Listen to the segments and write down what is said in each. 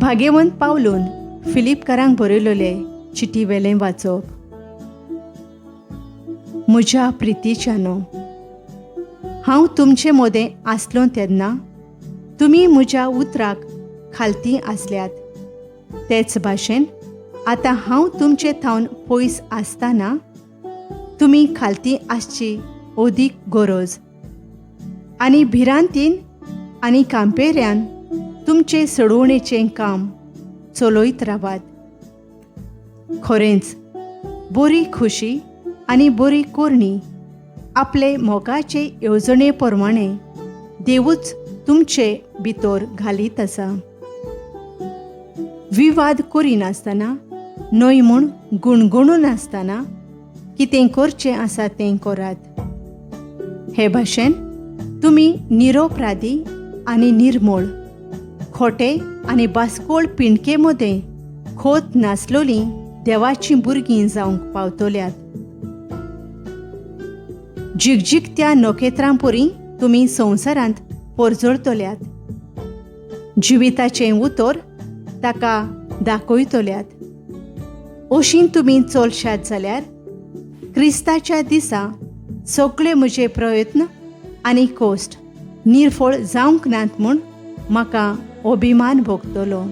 भागेवंत पावलून फिलीपकारांक बरयलेले चिटी वेलें वाचप. म्हज्या प्रितीच्यानो, हांव तुमचे मदें आसलो तेन्ना तुमी म्हज्या उतराक खालती आसल्यात. तेच भाशेन आतां हांव तुमचे थावन पयस आसतना तुमी खालती आसची अदीक गरज आनी भिरांतीन आनी कांपेऱ्यान तुमचे सोडवणेचें काम चलयत रावात. खरेंच बरी खुशी आनी बरी करणी आपले मोगाचे येवजणे प्रमाणे देवूच तुमचे भितर घालीत आसा. विवाद करिनासतना न्हय म्हूण गुणगुणून आसतना कितें करचें आसा तें करात. हे भाशेन तुमी निरोपराधी आनी निर्मळ, खोटे आनी बास्कोळ पिंडके मदें खोत नासलोली देवाचीं भुरगीं जावंक पावतल्यात. जिगजिगत्या नखेत्रां परी तुमी संवसारांत परजळतल्यात. जिविताचें उतर ताका दाखयतल्यात. अशीं तुमी चलशात जाल्यार क्रिस्ताच्या दिसा सगळे म्हजे प्रयत्न आनी कश्ट निर्फळ जावंक नात म्हूण म्हाका अभिमान भोगतलो.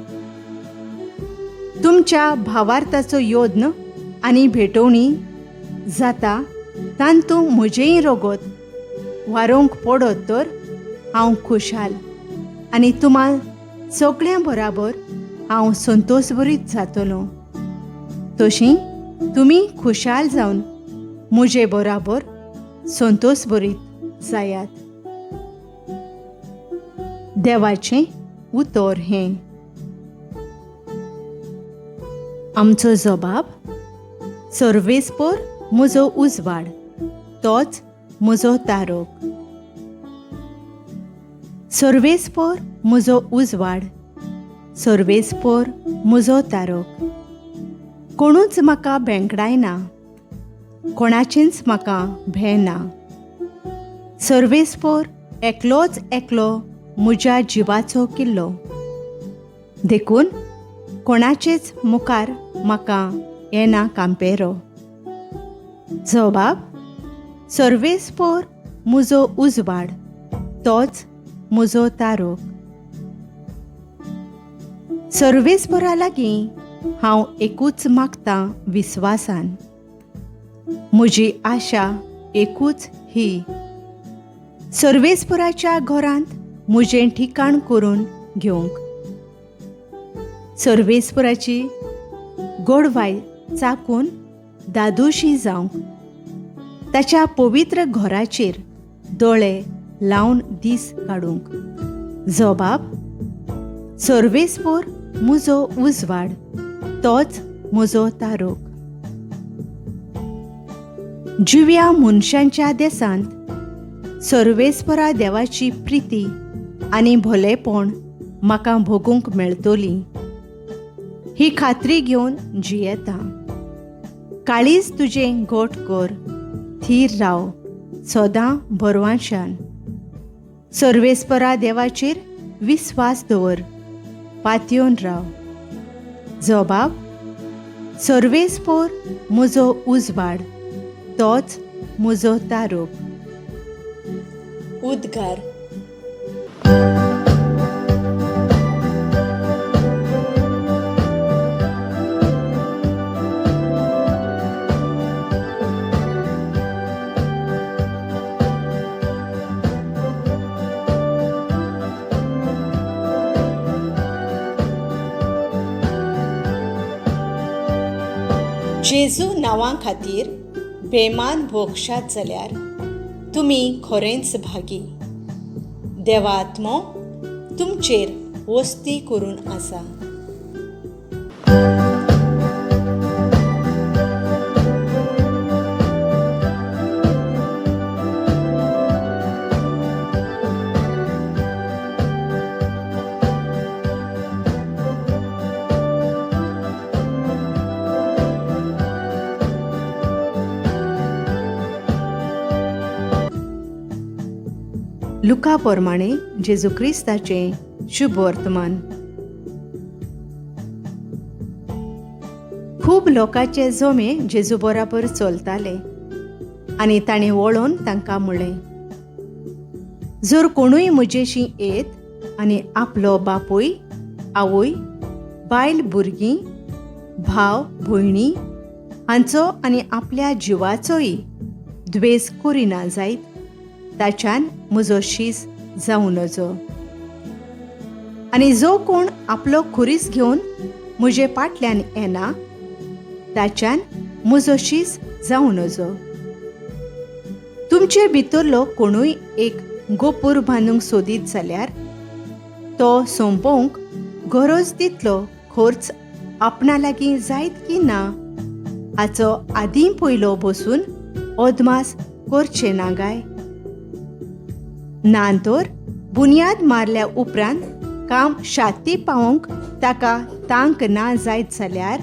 तुमच्या भावार्थाचो यत्न आनी भेटवणी जाता तांतूं म्हजेंय रगत वारोवंक पडत तर हांव खुशाल आनी तुमा सगळ्यां बराबर हांव संतोशभरीत जातलो. तशी तुमी खुशाल जावन म्हजे बराबर संतोशभरीत जायात. देवाचें उतर हें. आमचो जबाब: सर्वेस्पर म्हजो उजवाड, तोच म्हजो तारक. सर्वेस्पर म्हजो उजवाड, सर्वेस्पर म्हजो तारक. कोणूच म्हाका बेंकडायना, कोणाचेंच म्हाका भें ना. सर्वेस्पर एकलोच एकलो म्हज्या जिवाचो किल्लो, देखून कोणाचेच मुखार म्हाका येना कांपेरो. जबाब: सर्वेस्पर म्हजो उजवाड, तोच म्हजो तारक. सर्वेस्परा लागीं हांव एकूच मागतां विस्वासान, म्हजी आशा एकूच ही, सर्वेस्पराच्या घरांत म्हजें ठिकाण करून घेवंक, सर्वेस्पराची गोडवाय चाकून दादोशी जावंक, ताच्या पवित्र घराचेर दोळे लावन दीस काडूंक. जबाब: सर्वेस्पर म्हजो उजवाड, तोच म्हजो तारक. जिव्या मनशांच्या देसांत सर्वेस्परा देवाची प्रिती आनी भोलेपण म्हाका भोगूंक मेळटली ही खात्री घेवन जियेता. काळीज तुजें घट कर, थीर राव सदां बरवाशान. सर्वेस्परा देवाचेर विस्वास दवर, पातयेवन राव. जबाब: सर्वेस्पर म्हजो उजवाड, तोच म्हजो तारक. उद्गार. जेजू नांवा खातीर बेमान भोगशात जाल्यार तुमी खरेंच भागी. देवात्मो तुमचेर वस्ती करून आसा. लुका प्रमाणे जेजू क्रिस्ताचें शुभ वर्तमान. खूब लोकांचे जमे जेजू बराबर चलताले आनी ताणें वळोवन तांकां म्हळें, जर कोणूय म्हजेशी येत आनी आपलो बापूय, आवय, बायल, भुरगीं, भाव, भयणी हांचो आनी आपल्या जिवाचोय द्वेस करिना जायत, ताच्यान म्हजो शीस जावं नजो. आनी जो कोण आपलो खुरीस घेवन म्हजे फाटल्यान येना ताच्यान म्हजो शीस जावं नजो. तुमचे भितरलो कोणूय एक गोपूर बांदूंक सोदीत जाल्यार तो सोंपोवंक गरज तितलो खर्च आपणा लागीं जायत की ना हाचो आदीं पयलो बसून अदमास करचें ना काय? ना तर बुन्याद मारल्या उपरांत काम शाती पावोवंक ताका तांक ना जायत जाल्यार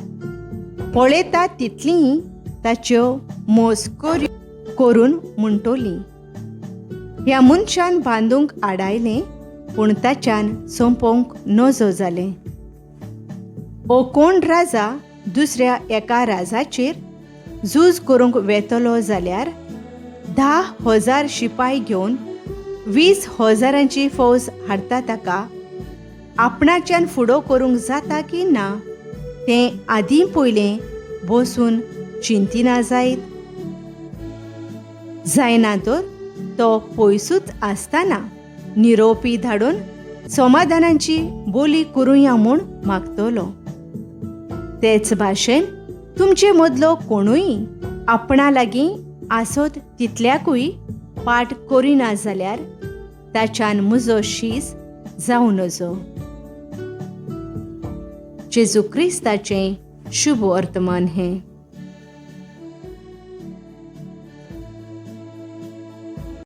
पळयता तितलीं ताच्यो मस्कऱ्यो करून म्हणटलीं, ह्या मनशान बांदूंक आडायलें पूण ताच्यान सोंपोवंक नजो जालें. ओ कोण राजा दुसऱ्या एका राजाचेर झूज करूंक वेतलो जाल्यार 10,000 शिपाय घेवन 20,000 फौज हाडटा ताका आपणाच्यान फुडो करूंक जाता की ना तें आदीं पयलें बसून चिंतिना जायत? जायना तर तो पयसूच आसतना निरोपी धाडून समाधानाची बोली करुया म्हूण मागतलो. तेच भाशेन तुमचे मदलो कोणूय आपणा लागीं आसत तितल्याकूय पाठ करिना जाल्यार ताच्यान म्हजो शीस जावं नजो. जेजू क्रिस्ताचें शुभ वर्तमान हें.